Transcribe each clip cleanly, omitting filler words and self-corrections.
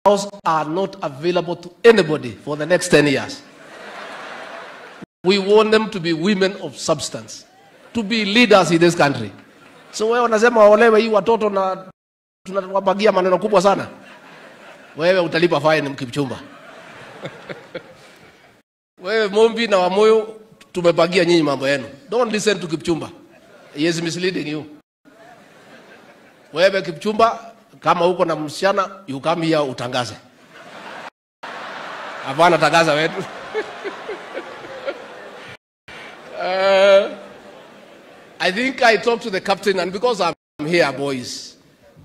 Girls are not available to anybody for the next 10 years. We want them to be women of substance, to be leaders in this country. So wewe unasema waolewe hii watoto na tunawapangia maneno kubwa sana. Wewe utalipa fine Kipchumba. Wewe Mombi na Wamoyo tumepangia nyinyi mambo yenu. Don't listen to Kipchumba. He is misleading you. Wewe Kipchumba, kama uko na msichana, you come here utangaze. Hapana, tangaza wetu. I think I talked to the captain, and because I'm here, boys,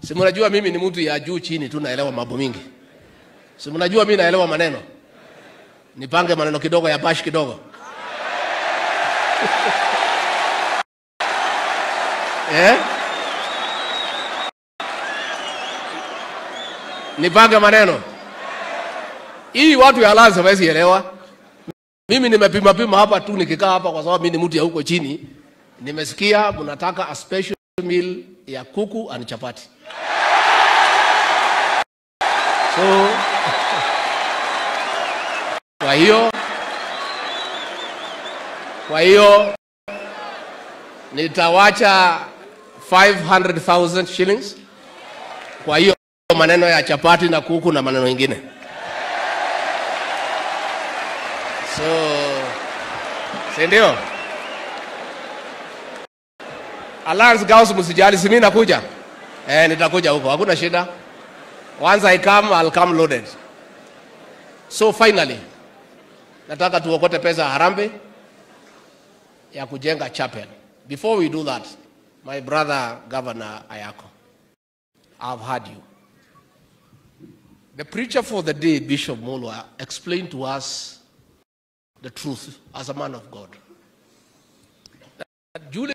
si mnajua mimi ni mtu ya juu chini tu, naelewa mambo mingi. Si mnajua mimi naelewa maneno. Nipange maneno kidogo ya bash kidogo. Eh? Nipange maneno. Hii watu ya Alliance hawezi elewa. Mimi nimepima pima hapa tu nikikaa hapa kwa sababu mimi ni mtu ya huko chini. Nimesikia mnataka a special meal ya kuku and chapati. So kwa hiyo nitawacha 500,000 shillings kwa hiyo maneno ya chapati na kuku na maneno mengine. So, si ndio? Alliance Girls msijali, si mimi nakuja. Nitakuja huko, hakuna shida. Once I come, I'll come loaded. So finally, nataka tuokote pesa harambee ya kujenga chapel. Before we do that, my brother Governor Ayako, I've heard you. The preacher for the day, Bishop Mulwa, explained to us the truth as a man of God. That during